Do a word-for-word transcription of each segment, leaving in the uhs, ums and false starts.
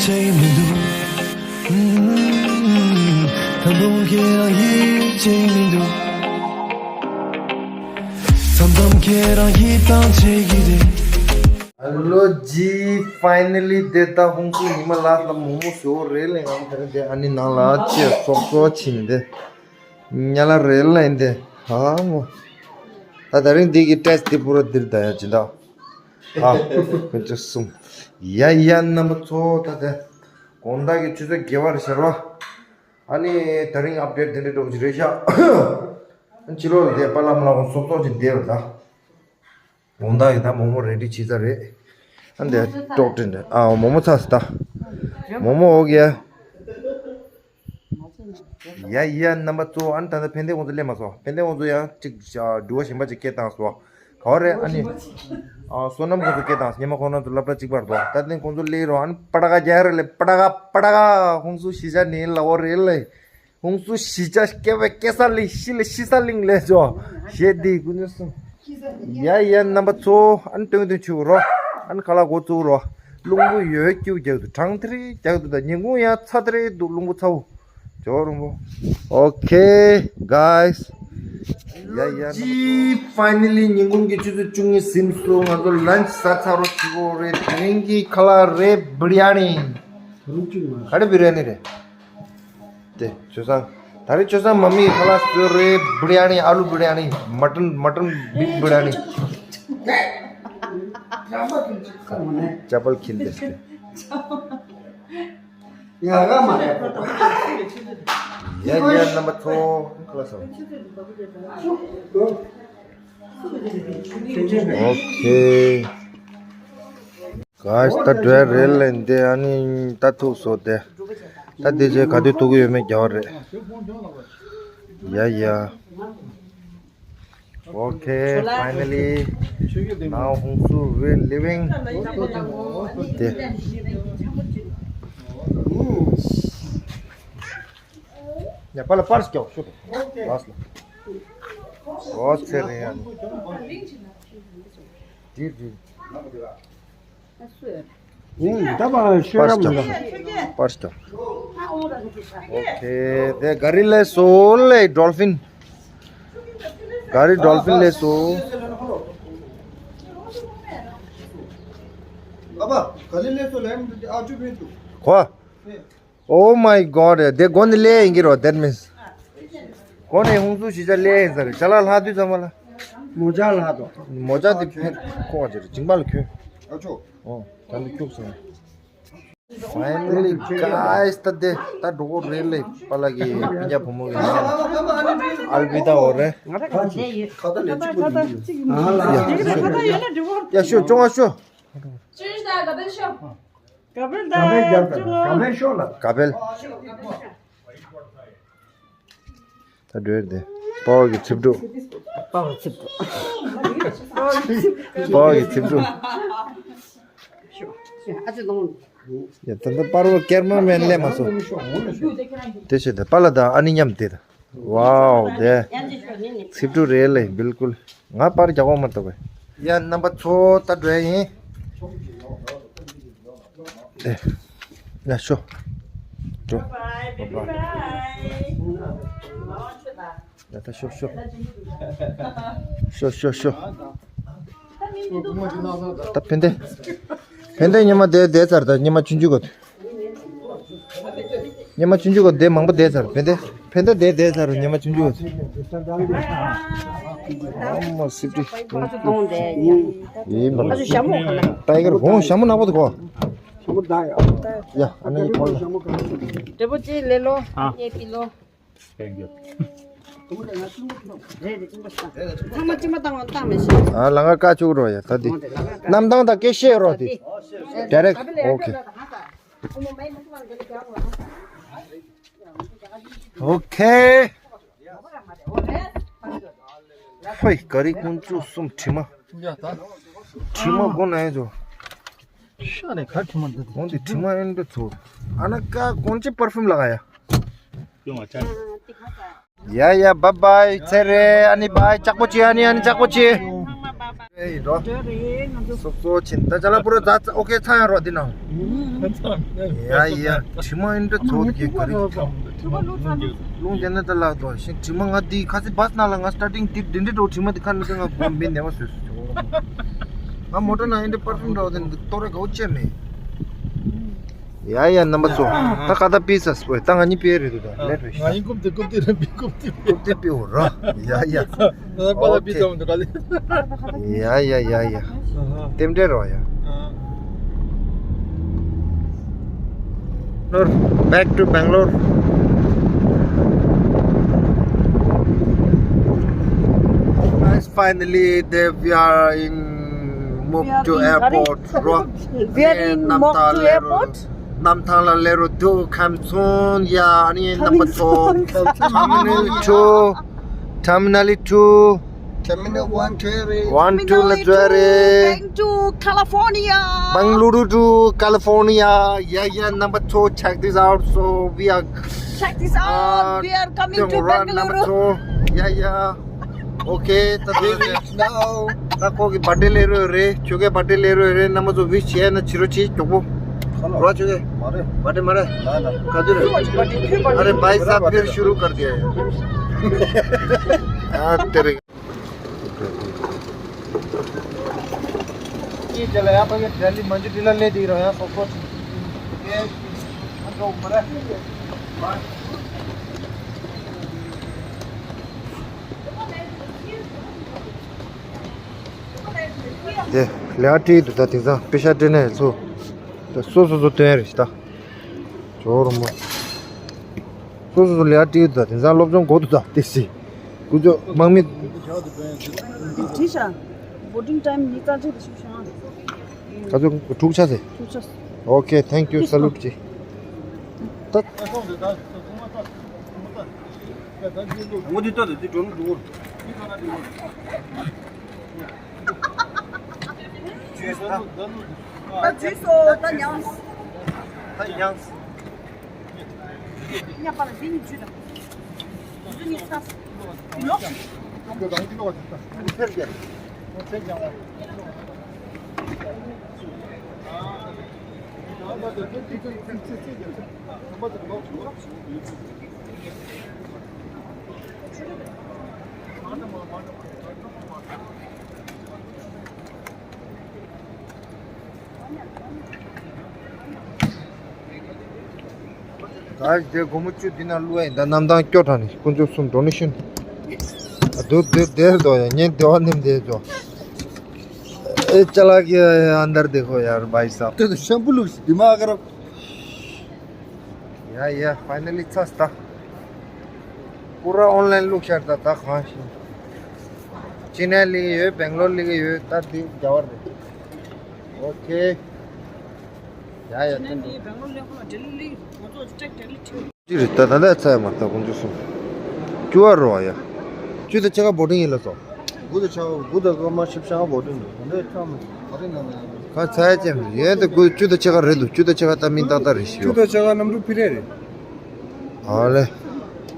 བྱེད་མི་འདུག་ད་དུང་ཁྱེད་རང་ཡིད་ཆེས་མི་འདུག་མཚམས་མཚམས་ཁྱེད་རང་ཡིད་ཐང་ཆད་ཀྱི་རེད། ཧེ་ལོ་ཇི། ཕའི་ནལ་ལི་དེ་ད་ཧུང་སུ་ཉི་མ་ལ་ལ་མོག་མོག་ཟོ་རེད་ལེ། ང་དེ་རིང་དེ་ཨ་ནི་ནང་ལ་ཅེ་སོག་སོག་ཕྱིན་དེ་ཉ་ལ་རེད་ལེ་འདི། ཧ་མོ། ད་དེ་རིང་འདི་གི་ཏྲེས་དེ་པུ་ར་འདིར་ད་ཡ་ཅི་ད། ཨ། ཁོ་ཚོ་གསུམ། ཡ་ཡ་རྣམ་པ་ཚོ། ད་དེ་དགོང་དག་གི་ཆུ་ཚོད་བརྒྱད་པ་རེད་ཤག་རོ། ཨ་ནི་དེ་རིང་ཨབ་ཌེཊ་དེ་འདྲ་འགྲོ་གི་རེད་ཤག་ཕྱི་ལོགས་ལ་དེ་པ་ལམ་ལ་ཁོང་སོག་སོག་ཅིག་བསྡད་པ་ད། དགོང་དག་གི་ད་མོག་མོག་རེ་ཌི་བྱེད་ཚར་རེད། ཨ་འདི་ཀྲོག་ཀྲིན་རེད། ཨ་མོག་མོག་ཚར་སོང་ད། མོག་མོག་འོ་གི་ཡ། ཡ་ཡ་རྣམ་པ་ཚོ། ཨ་ནི་ད་ལྟ་ཕན་བདེ་ཁོང་ཚོ་སླེབས་མ་སོང་། ཕན་བདེ་ཁོང་ཚོ་ཡང་ཅིག་འགྲུལ་བ་གཞན་པ་ཅིག་སྐད་བཏང་སོང་། ག་བ་རེད། ཨ་ནི་ཨ་བསོད་ནམས་ཁོང་ཚོ་སྐད་བཏང་སོང་། ཉི་མ་ཁོང་རང་ཚོ་སློབ་གྲྭ་གཅིག་པ་རེད་དོ། ད་ཐེངས་ཁོང་ཚོ་སླེབས་རོགས། ཨ་ནི་པ་ཊ་ཀ་རྒྱག་རེད་ལེ། པ་ཊ་ཀ་པ་ཊ་ཀ། ཧུང་སུ་གཞིས་ཆགས་ནས་ལ་འོ་རེད་ལེ། ཧུང་སུ་གཞིས་ཆགས་སྐྱེ་བའི་སྐྱེ་ས་གླིང་། ཤི་ལ་ཤི་ས་གླིང་ལས་ཇོ། ཞེས་འདི་ཀུན་ནས་གསུངས། ཡ་ཡ་རྣམ་པ་ཚོ། ཨ་ནི་སྟོན་སྟོན་ཆུ་རོ། ཨ་ནི་ཁ་ལག་འགོ་བཙུགས་རོ། རླུང་བུ་ཡོད་སྐྱུག་རྒྱག་ཏུ། གྲང་ཐེར་རྒྱག་ཏུ། ད་ཉིན་གུང་ཡང་ཚ་ཐེར་འདུག་རླུང་བུ་ཚ་བོ། ཇོ་རུང་བོ། ཨོ་ཁེ་གྷའི་སི། ཡ་ཡ་རྣམ་པ་ཚོ། ཕའི་ནལ་ལི་ཉིན་གུང་གི་ཆུ་ཚོད་བཅུ་གཉིས་ཟིན་སོང་། ང་ཚོ་ལན་ཆི་ཟ་ཚར་རོ། ཆུ་བོ་རེད། དེ་རིང་གི་ཁ་ལག་རེད་བི་རི་ཡ་ནི། ག་རེ་བི་རི་ཡ་ནི་རེད། དེ་ཆོས་བཟང་། ད་རེས་ཆོས་བཟང་མ་མི་ཁ་ལག་བཟོས་རེད། བི་རི་ཡ་ནི། ཨ་ལུ་བི་རི་ཡ་ནི། མ་ཊན་མ་ཊན་བི་བི་རི་ཡ་ནི། ཅ་པལ་ཁྱིན་དེ་སྐད། ཡ་ཡ་རྣམ་པ་ཚོ། ཁ་ལག་ཟ། ཨོ་ཁེ། ག་ད་འགྲོ་ཡ་རེད་ལེ་འདི། ཨ་ནི་ད་ཐུག་སོང་དེ། ད་དེ་རྗེས་ག་དུས་ཐུག་གི་ཡོད་མེད་རྒྱག་པ་རེད། ཡ་ཡ། ཨོ་ཁེ། ཕའི་ནལ་ལི། ནའོ་ཧུང་སུ་ཝི་ལི་ཝིང་། དེ། ཡ་པ་ལ་པར་སྐྱོག་ཤུ་དེ། ལགས་ལ། ཨོ་ཚེ་རིང་ཡ་ནི། དེ་དེ། ད་པ་ཤོད་རམ་ལ། པར་སྐྱོག་པར་སྐྱོག་ཨོ་ཁེ། དེ་ག་རི་ལས་སོ་ལེ་ཌོལ་ཕིན། ག་རི་ཌོལ་ཕིན་ལས་སོ། ཨ་པ་ག་རི་ལས་སོ་ལེ་ཨ་ཅུ་བེ་ཏུ། ཁོ། Oh my God. དེ་སྒོ་ནས་ལས་ཡིན་གྱི་རོ། That means། སྒོ་ནས་ཧུང་སུ་གཞིས་ཆགས་ལས་ཡིན་ས་རེད། ཅ་ལག་ལྷག་དུས་ཚང་མ་ལ། མོ་ཇ་ལྷག་དོ། མོ་ཇ་དེ་ཕན་ཁོག་ཅེ་རེད། མཇིང་པ་ལ་གྱོན། ཨ་ཅོ། ཨོ། ད་འདི་ཁྱུག་སོང་། Finally, guys. ད་དེ་ད་འགྲོ་གི་རེད་ལེ། པཱ་ལགས་ཀྱི་སྤུན་ཀྱག་བུ་མོ་གི་ནང་ལ། ཨལ་བི་ད་འོ་རེད། ང་ད་ག་འདྲ་ཡོད། ཁ་ད་ལས་གཅིག་པ་འདུག་ཡ་ཤོ་ཡ་ཤོ་ཅོང་ཨ་ཤོ། ཅུང་ཞིག་ད་ག་འདྲ་ཤོ། ག་བེལ་ད་ཅུང་། ག་བེལ་ཤོ་ལ། ག་བེལ། ད་འགྲོ་ཡ་དེ། པཱ་ལགས་ཀྱི་ཚིབ་དྲུག་པཱ་ལགས་ཚིབ་དྲུག་པཱ་ལགས་ཀྱི་ཚིབ་དྲུག་ཨ་ཅེ་ལོང་། ཡ་ད་ལྟ་པར་བ་ཀེར་མ་མེན་སླེབས་མ་སོང་། དེ་བྱས་ཏེ་པཱ་ལགས་དང་ཨ་ནི་མཉམ་དེ་དང་། ཝའོ་དེ། ཚིབ་དྲུག་རེད་ལེ་བིལ་ཀུལ། ང་པར་རྒྱག་གོ་མ་གཏོགས་པས། ཡ་རྣམ་པ་ཚོ་ད་འགྲོ་ཡ་ཡིན། ཨེ། ཡ་ཤོ། འགྲོ། ཡ་ད་ཤོ་ཤོ། ཤོ་ཤོ་ཤོ། ད་ཕན་བདེ། ཕན་བདེ་ཉི་མ་དེ་བསྡད་ཚར། ད་ཉི་མ་ཆུང་ཆུང་གོ། ཉི་མ་ཆུང་ཆུང་གོ་དེ་མང་པོ་བསྡད་ཚར། ཕན་བདེ། ཕན་བདེ་དེ་བསྡད་ཚར་ཉི་མ་ཆུང་ཆུང་གོ། ཨ་མ་སིབ་ཏི། ཡིན་པ། ཏའི་གར་བོང་ཞྭ་མོ་ནག་པོ་དེ་གོ། ཡ་ཨ་ནི་གོ་ལ། འབྲས་བུ་ཅིག་ལེ་ལོ། ཨ། ངས་པི་ལོ། Thank you. རེད་རེད། ཚང་མ་གཅིག་མ་བཏང་བ་བཏང་མི་ཤེས། ཨ་ལང་ཀ་བཀའ་བཅུག་རོགས་ཡ། ད་འདི་གནམ་ཐང་དང་སྐད་བཤད་རོགས་དེ། Direct. Okay. Okay. ཧོའི་ག་རི་ཀུན་ཅུ་གསུམ་དྲི་མ། ཡ་ད། དྲི་མ་དགོ་ན་ཡ་ཚོ། ཤ་རེ་ག་དྲི་མ་འདི། འོང་དེ་དྲི་མ་ཨེ་འདྲ་ཚོ། ཨ་ན་ཀ་གོང་ཅི་པར་ཕིའུམ་ལ་ག་ཡ། ཡོང་བ་ཅན། ཡ་ཡ་བཱའི་བཱའི་ཚེ་རེ། ཨ་ནི་བཱའི་ལྕགས་པོ་ཆེ། ཨ་ནི་ཨ་ནི་ལྕགས་པོ་ཆེ། ཨེ་རོ། སོག་སོག་ཆེན་ད་ཅ་ལག་པུ་ར་ཛ་ཙ་ཨོ་ཁེ་ཚང་ཡ་རོ་འདི་ནང་། ཡ་ཡ་དྲི་མ་ཨིན་དྲི་ཚོགས་ཀྱི་ག་རི། རླུང་རྒྱ་ནད་ད་ལག་དོ་ཤིང་དྲི་མ་ང་འདི་ཁ་སི་བས་ན་ལ་ང་སི་ཊར་ཊིང་ཏིག་འདི་འདྲི་འགྲོ་དྲི་མ་འདི་ཁ་ནི་ང་གོམ་བིན་ནེ་བ་སོས་སོ། ང་མོ་ཊ་ནང་ཨིན་དྲི་པར་ཕིའུམ་འགྲོ་དེ་འདི་ཏོ་རེ་གའོ་ཅེ་མེ། ཡ་ཡ་རྣམ་པ་ཚོ། ད་ཀ་ད་པི་ས་སྤོས་ད་ང་གཉིས་པའི་རེད་འདུག་ད་ལེ་རེད་ཤག་ང་ཡིན་རྐུབ་དེ་རྐུབ་དེ་རེད་པི་རྐུབ་དེ་རྐུབ་དེ་པི་འོ་ར། ཡ་ཡ། ད་ཀ་ད་པི་ས་འོ་འདུག་ག་ལེ། ཡ་ཡ་ཡ་ཡ། རྟེན་འབྲེལ་རོ་ཡ། Bangalore, back to Bangalore. Guys, finally, they, we are in Muktu airport. We are in Muktu airport. Namthang la lero do kamson ya ani number two. Terminal two. Terminal two. Terminal one, two, three. One, two, la Terminal two, California. Bangalore to California. Yeah, yeah, number two. Check this out. So we are. Check this out. We are coming to Bangalore. Yeah, yeah. Okay, ད་དེ་རེད། ད་ཁོ་གི་བར་ཌེ་ལེ་རོ་རེད། ཁྱོད་གའི་བར་ཌེ་ལེ་རོ་རེད། རྣམ་པ་ཚོ་ཝིཤ་བྱས་ན་བྱེད་རོགས་བྱེད། མགྱོགས་པོ། རོ་ཁྱོད་གའི་བར་ཌེ་མ་རེད། ན་ན། ག་དུས་རེད། ཨ་རེ་भाई साहब फिर शुरू कर दिया है। ཨ་དེ་རེད། ये चला यहाँ पर, ये दिल्ली मंजू टीला ले दे रहा है, फोकस। ये हम लोग ऊपर है। དེ་ལས་ཀ་བྲིས་འདུག་ད་དེང་སང་པེ་ཤ་སྤྲད་ནས་ཚུ་ད་སོ་སོ་སོ་སྟོན་རེད་ཤག་ད་ཇོ་རུ་མོ་སོ་སོ་སོ་ལས་ཀ་བྲིས་འདུག་ད་དེང་སང་སློབ་སྦྱོང་འགོ་འདུག་ད་དེ་སི་ཀུ་ཅོ་དམག་མི། བྲིས་ཤག་བོ་ཊིང་ཊའིམ་ཉི་ཤུ་རྩ་གཅིག་ཏུ་ཞུགས་ཤག་ག་ཚོད་དྲུག་ཆ་ཟེར། དྲུག་ཆ། Okay, thank you, salute ཅི། ད། ད་འཇུས་སོ་ད་མྱངས། ད་མྱངས། ཉ་པ་ལ་འདི་གཉིས་འཇུས་དང་། འདི་གཉིས་ཚ། འདི་ལོག་ག་རེ་དེ་སྒོར་མོ་བཅུ་འདི་ན་བླུགས་ཡིན་ད་གནམ་ཐང་སྐྱོ་དྲགས་ནས་དཀོན་མཆོག་གསུམ་འགྲོ་ནི་ཤུན། ཨ་དུ་དུ་དེར་དོ་ཡ་ཉན་དེ་བ་ནིམ་དེ་ཚོ། ཨེ་ཅ་ལག་གི་ཨན་དར་དེ་ཁོ་ཡར་བའི་སབ། དེ་དུ་ཤམ་བུ་བླུགས་ཤིག་དེ་མ་ཨ་ག་ར། ཡ་ཡ་ཕའི་ནལ་ལི་ཚར་སོང་ད། པུ་ར་ཨོན་ལན་བླུགས་ཤར་ད་ད་གང་ཤེས། ཅི་ནས་ལི་ཡོད་སྦེང་ལོར་ལི་ཡོད་ད་འདི་རྒྱ་བར་རེད། ཨོ་ཁེ། ཡ་ཡ་ཐེན་ཏུ། ཅི་རེད་ད་ད་ལྟ་ཚ་ཡ་མ་ད་དཀོན་མཆོག་གསུམ། བཅུ་བ་རོ་ཡ། བཅུ་དང་ཕྱེད་ཀ་བོ་ཊིང་ཡིན་ལ་སོ། དགུ་དང་ཕྱེད་ཀ་དགུ་དང་སྐར་མ་བཞི་བཅུ་ཞེ་ལྔ་བོ་ཊིང་འདུག་དེ་འདྲའི་ཁྲ་མོ་བོ་ཊིང་ནང་ནས། ག་ཚ་ཡ་ཅན་ཡན་དེ་དགུ་བཅུ་དང་ཕྱེད་ཀ་རེད་འདུག་བཅུ་དང་ཕྱེད་ཀ་ད་མིན་ཏག་ཏག་རེད་ཞུ། བཅུ་དང་ཕྱེད་ཀ་གནམ་གྲུ་ཕི་རེ་རེད། ཨ་ལེ།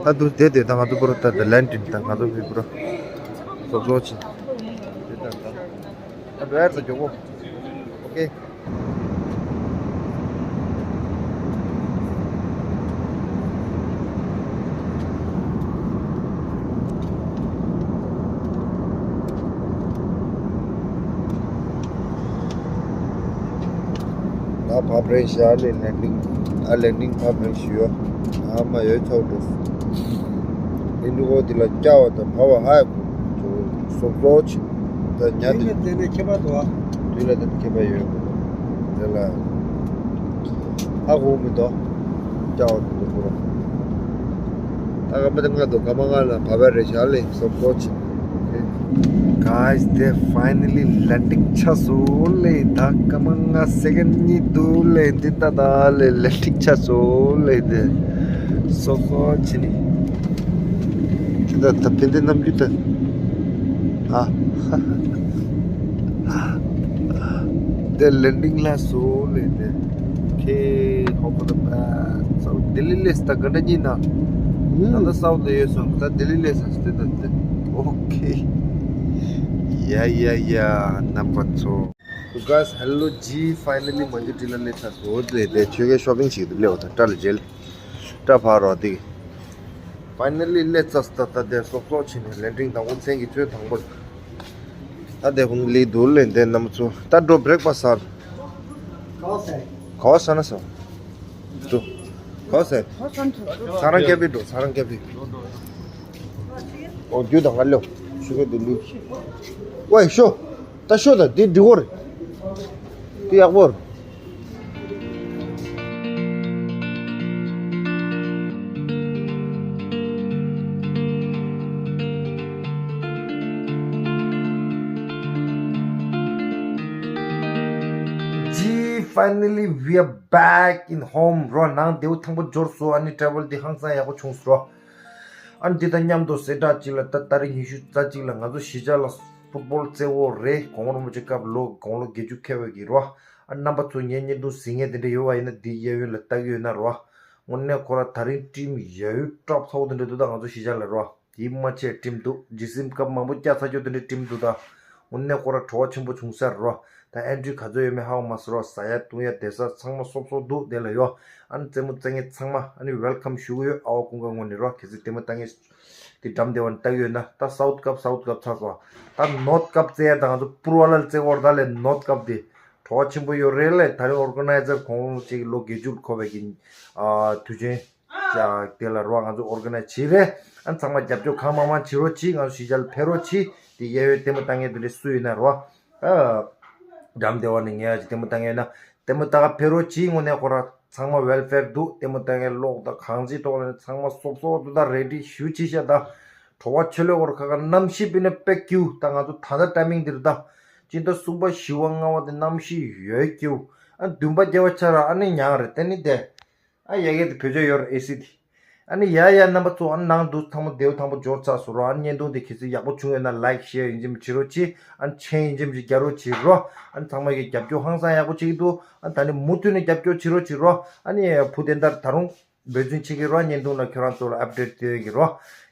ད་དུ་དེ་དེ་ད་ང་ཚོ་པུ་ར་ད་ད་ལན་ཏིན་ད་ང་ཚོ་བི་པུ་ར། ཟོག་ཟོག་ཆེ། དེ་ད་ད། ད་བེར་ད་མགྱོགས་པོ། ཨོ་ཁེ། ད་ཕབ་རེད་ཤག་ལེ་ལེན་ཌིང་། ཨ་ལེན་ཌིང་ཕབ་རེད་ཞུ་ཡོ། ཨ་མ་ཡོད་ཚོགས་འགྲོ། ལེན་ཌིང་འོ་དེ་ལ་སྐྱ་བ་དང་ཕ་བ་ཧ་ཡ་གོ། སོག་སོག་ཆེ། ད་ཉ་དེ། དེ་ནས་ཁྱད་པར་འདུག་ཨ། དུས་ལ་དེ་ཁྱད་པར་ཡོད་གོ། དེ་ལ། ཧ་གོ་མི་འདུག་སྐྱ་བ་དང་དུ་གོ། ད་ག་མ་དེ་ང་དུ་ག་མ་ང་ལ་བ་བ་རེ་ཤ་ལེ་སོག་སོག་ཆེ། Guys, they finally landing ཆགས་སོང་ལེ། ད་སྐར་མ་ལྔ་སེ་ཀེན་གཉིས་འདུག་ལེ། འདི་ད་ད་ལེ་ལེན་ཌིང་ཆགས་སོང་ལེ། དེ་སོག་སོག་ཆེ་ནི། ཁྱེད་ད་ད་ཕན་ཚུན་ནམ་རྒྱུན་ད། ཨ། དེ་ལེན་ཌིང་ལ་སོང་ལེ་དེ། ཁེ་ཧོ་པ་ད་པ། སའུ་ཐི་ལྡི་ལི་ལས་ད་ག་འདྲ་ཉིན་ན། ད་ད་སའུ་ཐི་ལ་ཡོད་སོང་ད་ལྡི་ལི་ལས་ད་དེ་ད་དེ། ཨོ་ཁེ། ཡ་ཡ་ཡ། རྣམ་པ་ཚོ། So guys, hello G, finally མ་འཇུ་ཏི་ལ་སླེབས་ཚར་སོང་། འོ་དེ་དེ་ཆོས་སྐད་shopping བྱེད་དུ་སླེབས་པ་དང་སྐྲ་ལ་འཇལ། སྐྲ་ཕར་རོ་དེ། Finally སླེབས་ཚར་སོང་། ད་ད་དེ་སོབ་སོབ་བྱས་ནས་ལན་ཀྲིང་དང་པོ་མཚན་གྱི་ཚོད་དང་པོ། ད་དེ་ཧུང་ལི་དུ་ལེན་དེ་རྣམ་པ་ཚོ། ད་འགྲོ་breakfast ཟ། ག་བ་ཟ་ན་ཟ། འགྲོ། ག་བ་ཟ། ཚང་རང་སྐྱབས་པའི་འགྲོ། ཚང་རང་སྐྱབས་པའི། ཨོ་རྒྱུ་དང་ང་ལོ། ཤུ་གེ་དུ་ལུ། ཝའི་ཤོ། ད་ཤོ་ད་འདི་འགྲིག་གོ་རེད། འདི་ཡག་པོ་རེད། G, finally we are back in home རོ། ནང་དེའུ་ཐང་པོ་འབྱོར་སོང་། ཨ་ནི་travel འདི་ཧང་སང་ཡག་པོ་བྱུང་སོང་རོ། ཨ་ནི་འདི་དང་མཉམ་དུ་གསལ་བསྒྲགས་གཅིག་ལ། ད་ཏ་རིག་ཉི་ཤུ་རྩ་གཅིག་ལ་ང་ཚོ་གཞིས་ཆགས་ལ་ཕུཊ་བོལ་རྩེ་བོ་རེད། གོང་མ་རིན་པོ་ཆེ་སྐབས་ལོ་དགུང་ལོ་བརྒྱད་ཅུ་འཁེལ་བའི་གི་རོ། ཨ་རྣམ་པ་ཚོ་ངའི་བརྙན་ཐུང་གཟིགས་མཁན་དེ་འདྲ་ཡོད་པ་ཡིན་ན་འདི་གཡས་གཡོན་ལ་ལྟ་གི་ཡོད་ན་རོ། དངོས་གནས་ཁོ་ར་ད་རིང་ཊིམ་ཡ་ཡུལ་སྐྲག་ཚ་བོ་དེ་འདྲ་འདུག་ད་ང་ཚོ་གཞིས་ཆགས་ལ་རོ། དེའི་མ་ཆད་ཊིམ་འདུག་ཇི་སིམ་སྐབས་མང་པོ་བསྐྱལ་ཚར་ཆོག་དེ་འདྲའི་ཊིམ་འདུག་ད། དངོས་གནས་ཁོ་ར་བྲོ་བ་ཆེན་པོ་བྱུང་ས་རོ། ད་ཨེན་ཊི་ག་ཚོད་ཡོད་མེད་ཧ་གོ་མ་སོང་རོ། ཟ་ཡ་བཏུང་ཡ་བསྡད་ས་ཚང་མ་སོབ་སོབ་འདུག་དེ་ལ་ཡོ། ཨ་ནི་རྩེད་མོ་རྩེ་མཁན་ཚང་མ་ཨ་ནི་welcome ཞུ་གི་ཡོད། ཨ་བ་ཀུན་དགའ་ངོས་ནས་རོ། གལ་སྲིད་ལྟད་མོ་ལྟ་མཁན་དེ་འགྲམ་དེ་བ་ནས་ལྟ་གི་ཡོད་ན། ད་South Cup South Cup ཚར་སོང་། ད་North Cup རྩེ་ཡ་ད་ང་ཚོ་པུར་བ་ལ་རྩེ་བོར་ད་ལས་North Cup དེ་བྲོ་བ་ཆེན་པོ་ཡོད་རེད་ལས། ད་རེས་ཨོར་ག་ནའི་ཛར་ཁོང་ཅིག་ལོ་བརྒྱད་ཅུ་འཁོར་བའི་གི་ཨ་དུས་ཆེན། ཡ། དེ་ལ་རོ་ང་ཚོ་ཨོར་ག་ནའི་ཛི་བྱེད་རེད། ཨ་ཚང་མ་རྒྱབ་སྐྱོར་གང་མང་མང་བྱེད་རོགས་གྱིས། ང་ཚོ་གཞིས་ཆགས་ལ་ཕེབས་རོགས་གྱིས། དེ་གཡས་གཡོན་ལྟད་མོ་ལྟ་མཁན་དེ་འདྲ་སུ་ཡིན་ན་རོ། ཨ། འགྲམ་དེ་བ་ནས་ངས་ཡ་ཅིག་ལྟད་མོ་ལྟ་མཁན་ཡོད་ན་ལྟད་མོ་ལྟ་ག་ཕེབས་རོགས་གྱིས། དངོས་གནས་ཁོ་ར་ཚང་མ་ཝེལ་ཕེར་འདུག་ལྟད་མོ་ལྟ་མཁན་གློག་དང་གང་ཅིའི་ཐོག་ལ་ཚང་མ་སོབ་སོབ་འདུག་ད་རེ་ཌི་ཞུ་ཅི་ཤ་ད། བྲོ་བ་ཆེ་ལོས་སྐོར་ཁ་ཁ་གནམ་གཤིས་པི་ནས་དཔེ་སྐྱིད། ད་ང་ཚོ་ད་ལྟ་ཊའི་མིང་འདིར་ད། སྤྱི་ཟླ་གསུམ་པ་བཞི་པ་ལྔ་པ་དེ་གནམ་གཤིས་ཡོད་སྐྱིད། ཨ་བདུན་པ་བརྒྱད་པ་ཆ་ར་ཨ་ནི་ཉག་རེད་དེ་ནི་དེ། ཨ་ཡ་གི་དེ་བོད་ཆས་ཡོད་རེད་ཨེ་སི་དེ། ཨ་ནི་ཡ་ཡ་རྣམ་པ་ཚོ། ཨ་ནང་དུ་ཚང་མ་དེའུ་ཐང་པོ་འབྱོར་ཚར་སོང་རོ། ཨ་བརྙན་ཐུང་དེ་གལ་སྲིད་ཡག་པོ་བྱུང་ཡོད་ན་ལའིཀ་ཤེར་ཡིན་གཅིག་མིན་བྱེད་རོགས་གྱིས། ཨ་མཆན་ཡིན་གཅིག་མིན་རྒྱག་རོགས་བྱེད་རོ། ཨ་ཚང་མ་གི་རྒྱབ་སྐྱོར་ཧང་སང་ཡག་པོ་བྱེད་ཀྱི་འདུག་ཨ་ད་ནི་མུ་མཐུད་ནས་རྒྱབ་སྐྱོར་བྱེད་རོགས་བྱེད་རོ། ཨ་ནི་བུ་དེ་འདར་ད་རུང་འབད་བརྩོན་བྱེད་ཀྱི་རོ། བརྙན་ཐུང་ལ་ཁྱོད་རང་ཚོ་ལ་ཨབ་ཌེཊ་སྟེར་གྱི་རོ།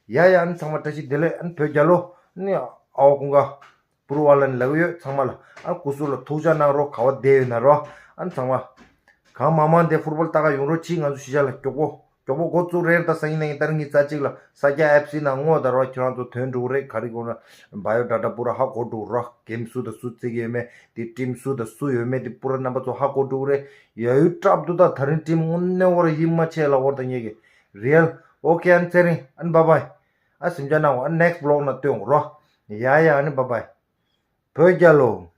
ཡ་ཡ། ཨ་ནི་ཚང་མ་བཀྲ་ཤིས་བདེ་ལེགས། ཨ་ནི་བོད་རྒྱལ་ལོ། ཨ་ནི་ཨ་བ་ཀུན་དགའ། པུར་བ་ལ་ནི་ལབ་ཡོད་ཚང་མ་ལ། ཨ་སྐུ་གཟུགས་ལ་ཐུགས་ཅག་གནང་རོགས། ག་བ་བསྡད་ཡོད་ན་རོ། ཨ་ནི་ཚང་མ་གང་མང་མང་དེ་ཕུཊ་བོལ་ལྟ་ག་ཡོང་རོགས་གྱིས། ང་ཚོ་གཞིས་ཆགས་ལ་མགྱོགས་པོ་མགྱོགས་པོ་འགོ་བཙུགས་རེད། ད་སང་ཉིན་གནངས་ཉིན་ཏ་རིག་གཉིས་རྩ་གཅིག་ལ་ས་སྐྱ་ཨེཕ་སི་ནང་ངོ་ད་རོ། ཁྱོད་རང་ཚོ་ཐོན་འགྲོ་གི་རེད། ག་རེ་དགོས་ན་བ་ཡོ་ཌ་ཊ་པུ་ར་ཧ་གོ་འགྲོ་རོ། གེམ་སུ་དང་སུ་རྩེ་གི་ཡོད་མེད་དེ། ཊིམ་སུ་དང་སུ་ཡོད་མེད་དེ་པུ་ར་རྣམ་པ་ཚོ་ཧ་གོ་འགྲོ་གི་རེད། ཡ་ཡུལ་སྐྲག་འདུག་ད་ད་རིང་ཊིམ་དངོས་གནས་བོར་ཡིད་མ་ཆེས་ལ་བོར་ད་ངེད་ཀྱི་རེད། ཨོ་ཀེ། ཨ་ནི་ཚེ་རིང་། ཨ་ནི་བ་བའི། ཨ་སེམས་ཅན་ནང་བ་ནེག་སི་བི་ལོག་ན་སྟོན་རོ། ཡ་ཡ། ཨ་ནི་བ་བའི། བོད་རྒྱལ་ལོ།